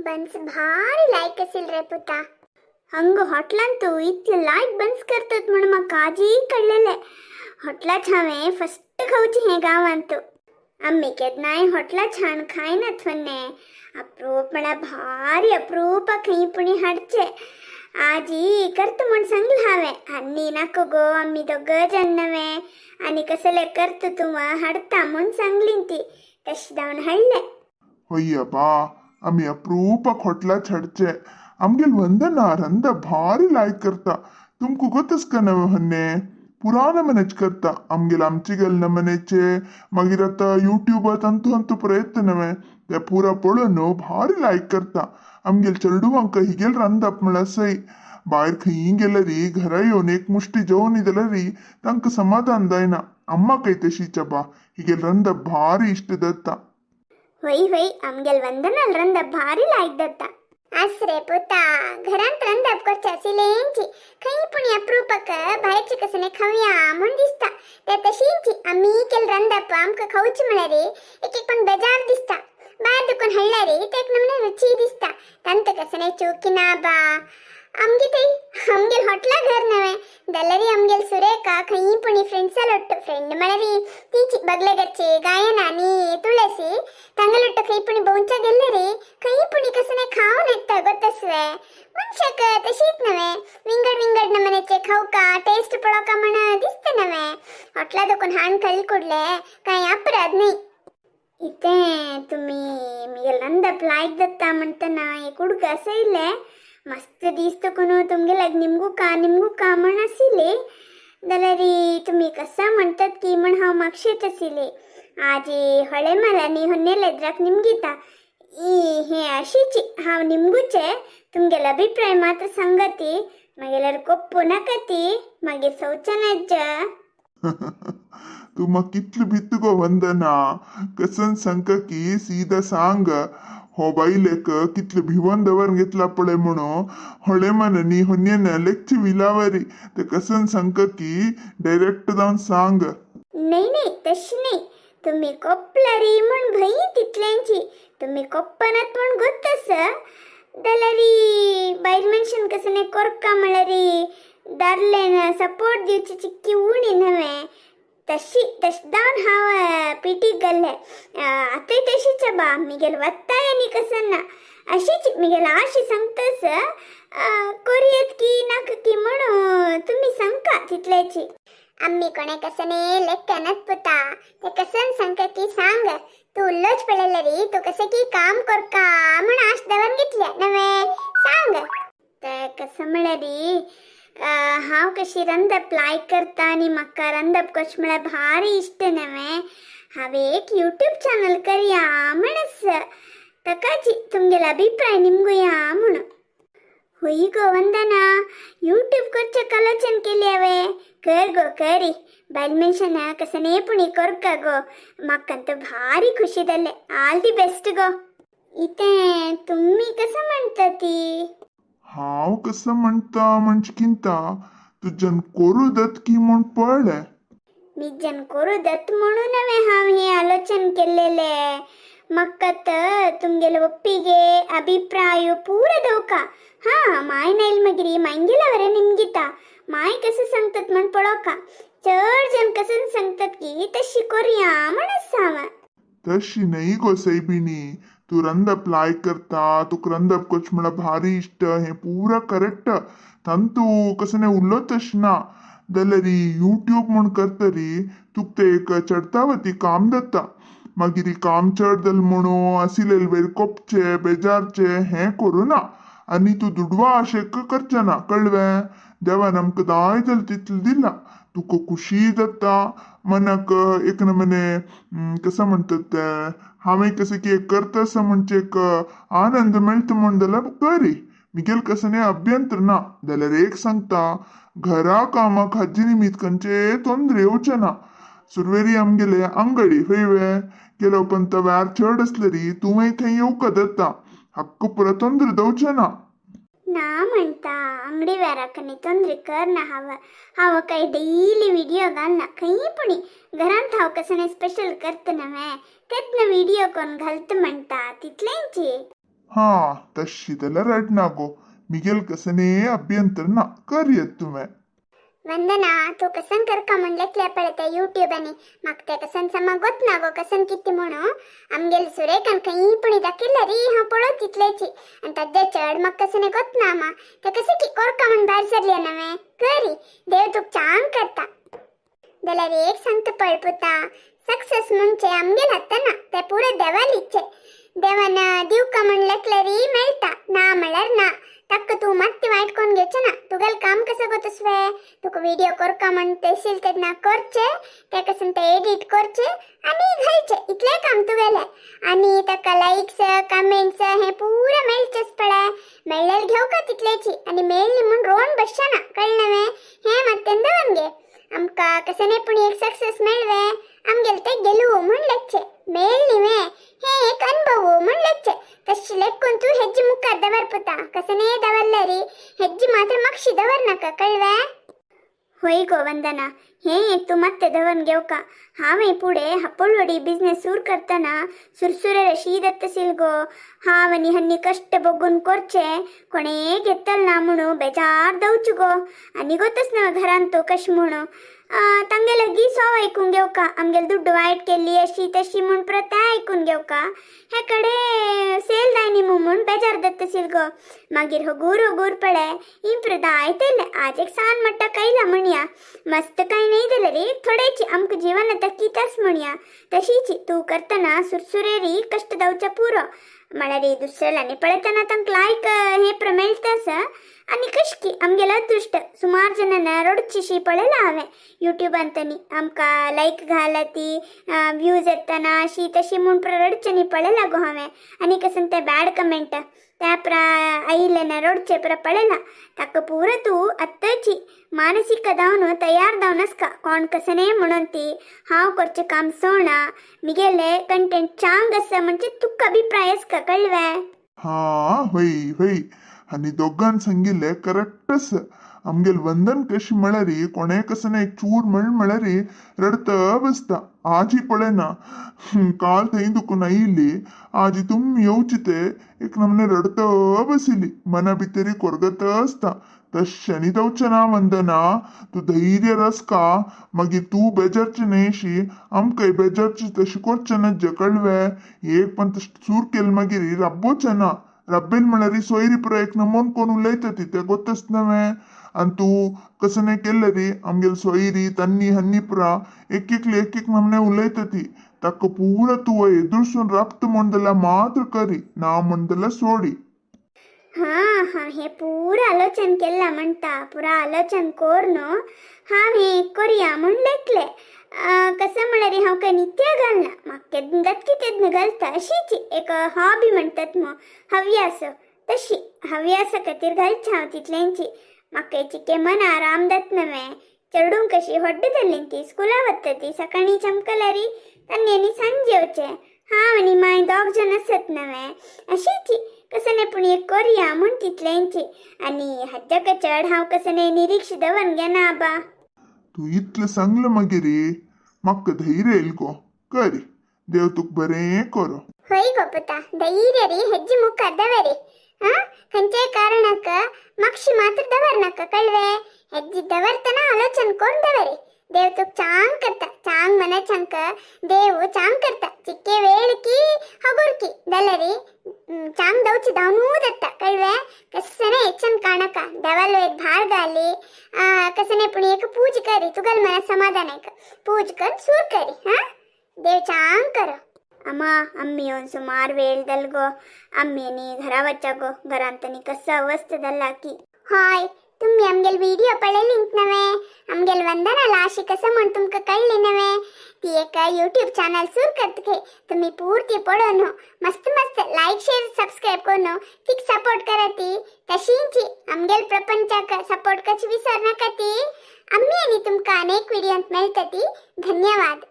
Buns भारी लायक आशिल्ले रे पुता. हंग हॉटलांतू इतले लायक बन्स करतात म्हूण म्हाका आजी कळ्ळेले. हॉटलाच हांवें फस्ट खावची हें गांवांतू. आम्मी केन्नाय हॉटला छान खायनात फन्ने. अप्रूप म्हळ्यार भारी अप्रूप खंय पुणी हाडचे. आजी करता म्हूण सांगलें हांवें. आनी नाका गो, आमी दोग जाण नवे आनी कसले करता तूं हाडता म्हूण सांगली ती. तशें जावन हाडलें. होय्या बा, आमी अप्रूपाक होटलाच हाडचे. आमगेल वंदना रंद भारी लायक करता. तुमकां गोतस का नवे होन्ने पुराण मनेच करता. आमगेल आमची गेल नमनेचे, मागीर आतां युट्यूबात अंतू अंतू प्रयत्न नवे ते पुरा पळोवन भारी लायक करता. आमगेल चेडुवांक हिगेल रांदप म्हळ्यार सय. भायर खंयी गेल्यारी घरा येवन एक मुष्टी जेवनी जाल्यारी तांकां समाधान जायना. अम्माकय तशीच बा, हिगेल रांदप भारी इश्ट जाता. होय होय, आमगेल वंदनाल रंदप भारी लायक जाता. आसरे पुता, घरांत रंदप करचे आशिल्लेंची खंय पुणी अप्रूपक भायरचे कसने खावया म्हूण दिसता. ते तशींची आमी केल रंदप आमकां खावची म्हळ्यार एक एक पण बेजार दिसता. भायर दुकून हाडल्यार ते एक नमूने रुची दिसता. तांत कसने चुकी ना बा. आमगे थंय आमगेल हॉटला घर नवे जाल्यारी आमगेल सुरेखा खंय पुणी फ्रेंड्सा लोट्टु, फ्रेंड म्हळ्यार तीची बगले घरची गायना आनी तुळसी, तांगलोट्टु खंय पुणी भोंवच्या गेल्लेरी खंय पुणी कसने खावन येता. गोतस्वे मनशाक तशीच नवे विंगड विंगड नमनेचे खावका, टेस्ट पळोवका म्हण दिसता नवे. हॉटला दुकून हाण खाली कुडले कांय अपराध न्ही. इतें तुमी मिगेल रंदप लायक जाता म्हणटना एक उडगास येयले. मस्त दीस तुकून तुमगेल्याक निमगू का निमगू का म्हण आशिल्ली. जाल्यार तुमी कसा म्हणटात की म्हण हांव मागशेत आशिल्ली. आजी होळेमालांनी होन्नेलेद्राक निमगिता ई हे अशीची हांव निमगुचे. तुमगेलो अभिप्राय मात्र सांगाती. मागीर कोप्पू नाका ती, मागीर सोवचें. तूं म्हाका कितली भित गो वंदना. कसन सांगका की सीधा सांग. हो बायलेक कितले भिवन दवर घेतला पळय म्हणून. होळे मननी होन्येन लेगची विलावरी ते कसन सांगका की डायरेक्ट जावन सांग. नाही नाही, तशी नाही. तुम्ही कोपलारी म्हण भई तितल्यांची. तुम्ही कोप्पनात म्हण गोत्तस. जाल्यारी बायल मनशान कसं नाही कोरका म्हळ्यारी दादल्यान सपोर्ट दिवची चिक्की उणी नव्हे. तशी तश जावन हांव पिटीक गेल्ले. आतांय तशीच बा. मिगेल वत्ताय आनी कसं ना, अशीच मिगेल आशी सांगतस. कोरयेत की नाका की म्हणून तुम्ही सांगका तितल्याची. आम्ही कोणे कसने लेक्कनत पुता. ते कसन सांगका की सांग. तू उल्लोच पळयलं रे, तू कसं की काम करका म्हण आश दवर घेतल्या नवे. सांग ते कसं म्हळ्यारी हांव कशी रंदप लायक करता आनी म्हाका रंदप कशें म्हळ्यार भारी इश्ट नवे. हांवें एक युट्यूब चॅनल करया म्हणस तकाची तुमगेलो अभिप्राय निमगुया म्हणून. होय गो वंदना, यूट्यूब करचे आलोचन केली हांवें. कर गो करी. बायल मनशान कसने पुणी कोरका गो. म्हाका भारी खुशी जाले. ऑल the best गो. इतें तुम्ही कसं म्हणता ती? हांव कसं म्हणटा म्हणजे किंता तुज्यान करूं दत की म्हूण पळय. मिज्जन करू दत म्हणून नव्हे हांव हे आलोचन केल्लेले. म्हाका तर तुमगेले ಒಪ್ಪಿಗೆ ಅಭಿಪ್ರಾಯ ಪೂರ ದವಕ. हा माय नायल मागीर मांगेल्यावर निमगिता. माय कसं सांगतात म्हण पळोवका. चड जण कसं सांगतात की तशी करूया म्हणच हांव. तशी नाही गो सैबिणी. तूं रंदप लायक करता, तुका रंदप करचें म्हळ्यार भारी इश्ट, हें पुरा करेक्ट. तांतू कसं नाही उल्लो तशें ना. जाल्यार युट्यूब म्हूण करतरी तुका तें एक चडतावती काम जाता. मागीर काम चड जालें म्हणून आशिल्ले वयर कोपचे बेजारचे हें करूं ना. आनी तूं दुडवा आशेक करचें ना, कळ्ळें? देवान आमकां जाय जाल्यार तितलें दिलां. तुका खुशी जाता मनाक एक नमने कसं म्हणतात तें, हांवें कसं की एक करता आसा म्हणजे एक आनंद मेळटा म्हूण जाल्यार करी. मिगेल कसं न्ही अभ्यंतर ना. जाल्यार एक सांगता, घरा कामाक हाजे निमित्त खंयचे तोंदरे येवचे ना. सुरवेरी आमगेले अंगडी हय वे गेलो, पण व्यार चड आसलेरी तुवें थंय येवका जाता. हक्क पुरा तोंदरे दवचे ना. ना म्हणता अंगडी वेराकनी ತೊಂದ್ರೆ करना. हांव हांव काय डेली विडियो घालना. खंय पुणी घरांत हांव कसने स्पेशल करता नव्हे तेतन विडियो कोण घालता म्हणटा तितलेंची. हा तशी जाल्यार रडना गो, मिगेल कसने अभ्यंतर ना करयत तुवें. वंदना तूं कसन करका म्हूण लेखले पळय ते युट्यूबांनी, म्हाका तें कसन समा गोतना गो कसन कितें म्हणू. आमगेले सुरेखान खंय पुणी दाखयले री हांव पळोवच तितलेची, आनी ताज्जे चड म्हाका कसने गोतना मा. तें कशें की कोरका म्हूण भायर सरले नवें करी, देव तुका चांग करता. जाल्यार एक सांगता पळय पुता, सक्सेस म्हणचे आमगेल हाताना, तें पुरो देवालीचे. देवान दिवका म्हूण लेखले री मेळटा, ना म्हळ्यार ना. ताका तूं मात्ती वायट कोण घेवचें ना. तुगेलें काम कसो गो तसवें, तुका व्हिडिओ करका म्हण तेशील तेन्ना करचें, तें कसन तें एडिट करचें आनी घालचें, इतलें काम तुगेलें. आनी ताका लायक्स कमेंट्स हें पुरो मेळचेंच पळय, मेळ्ळें घेवका तितलेची, आनी मेळ्ळी म्हूण रोवन बसचें ना, कळ्ळें नवें? हें मात्तें दवर घे. आमकां कसने पूण एक सक्सेस मेळवे आमगेलें तें गेलू म्हूण लेखचें, मेळ्ळी वे हें एक अनुभव म्हूण लेखचें. तशें लेखून तूं हेज्जी मुखार दवर पुता, कसने दवरले री हेज्जी मात्र मातशी दवर नाका, कळ्ळें? होय गो वंदना, हें एक तूं मात्तें दवरून घेवका. हांवें पुढे हप्पळवडी बिझनेस सुरू करतना सुरसुरे रशी दत्तसील गो. हांव आनी हन्नी कश्ट बघून करचे कोणे घेतल ना म्हणू बेजार दवचू गो. आनी गोतच ना घरांत तो कश म्हणू तांगेले गिसो आयकून घेवका, आमगेले दुड्डू वायट केल्ली अशी तशी म्हूण प्रथा आयकून घेवका. हे कडे सेल जायनी म्हूण बेजार दत्तसील गो. मागीर हगूर हगूर पळय इम्प्रूव जायतेले. आज एक सान मट्टा कैला म्हणया, मस्त काय नाही जाल्यार एक थोडेची आमकां जीवन आतां किताच म्हणया. तशीची तूं करतना सुरसुरेरी कश्ट जावचे पुरो. म्हळ्यार दुसऱ्यानी पळयतना तांकां लायक हें प्र मेळटा आसा. आनी कशकी आमगेलो अदृश्ट सुमार जाणांना रडचीशी पळयलां हांवें युट्यूबान, तनी आमकां लायक घाला ती व्यूज येतना अशी तशी म्हूण प्र रडच्यांनी पळयलां गो हांवें. आनी कसन ते बॅड कमेंट त्या प्र आयिल्ले ना रडचे प्र पळयलां. ताका पुरो तूं आत्ताची मानसीक जावन तयार जावन आसका, कोण कसने म्हणून ती हांव करचें काम सोणा, मिगेले कंटेंट चांग आसा म्हणजे तुका अभिप्राय आसका, कळ्ळें? हा होय होय, आनी दोगान सांगिल्लें करेक्ट आसा. आमगेल वंदन कशी म्हळ्यार कोणे कसने एक चूर म्हण म्हळ्यार रडत बसता. आजी पळयना काल थंय दुखून आयिल्ली, आजी तुमी येवची ते एक नमने रडत बसिल्ली, मना भितरी कोरगत आसता. तशें न्ही जावचें ना वंदना, तूं धैर्य रसका, मागीर तूं बेजारची न्हय आमकांय बेजारची तशें करचें ना जे, कळ्ळें? एक पण तशें चूर केलें मागीर राब्बोचें ना. रब्बेल म्हळ्यार सोयरी पुरो एक नमोन कोण उलयता ती तें गोतच नवें. आनी तूं कसं नाही केलें री आमगेले सोयरी तन्नी हन्नी पुरा एक एकली एक एक नमने उलयता ती. ताका पुरो तूं एदुरसून राबता म्हण जाल्यार मात्र करी, ना म्हण जाल्यार सोडी. हां हांव हें पुरो आलोचन केलां म्हणटा, पुरो आलोचन करून हांव हें करया म्हूण लेखलें. कसं म्हळ्यार हांव काय नित्य घालना, म्हाका केन्ना जातकी तेन्ना घालता. अशीच एक हॉबी म्हणटात मग हव्यास, तशी हव्यासा खातीर घालचें हांव तितलेंची. म्हाका चिके मन आराम जाता नवें. चेडूं कशी व्हडली जालीं ती स्कुला वता ती, सकाळीं चमकल्यारी तांणी आनी सांजे येवचें. हांव आनी माय दोग जाण आसत नवें. अशीच कसं पूण एक करया म्हूण तितलेंची, आनी हाज्याक चड हांव कसं निरीक्ष दवरून घेना आबा. तूं इतलें सांगलें मागीर म्हाका धैर्य येयल गो, करी देव तुका बरें करो. होय गो पुता, धैर्य री हेज्जी मुखार दवरी. हा खंयच्याय कारणाक मागशी मात्र दवर नाका, कळवे? हेज्जी दवरतना आलोचन कोण दवरी. देव तुका चांग करता, चांग मनाचांक देव चांग करता. चिक्के वेळ की हगुरकी जाल्यार चांग दवची धांवनू जाता, कळवे? कसने ಹೆಚ್ಚನ್ ಕಾಣಕ देवालो एक भार घाली, कसने पूण एक पूज करी, तुगल मनात समाधान एक पूज कर सूर करी. हा देव चांग करो. अम्मा अम्मी येवन सुमार वेळ जाल गो, अम्मी आनी घरा वच्चा गो, घरांत आनी कसो अवस्था जाल्ला की. हय तुम्ही आमगेल व्हिडिओ पळयलींत नवे, आमगेल वंदना लाशी कसं म्हण तुमकां कळ्ळी नवे. ती एक यूट्यूब चॅनल सुरू करतके, तुम्ही पूर्ती पळोवन मस्त मस्त लाईक शेअर सबस्क्राईब करून तिक सपोर्ट करा. ती तशींची आमगेल प्रपंचाक सपोर्ट कशी विसर नाका ती. आम्ही आणि तुमकां अनेक व्हिडिओत मेळटा ती. धन्यवाद.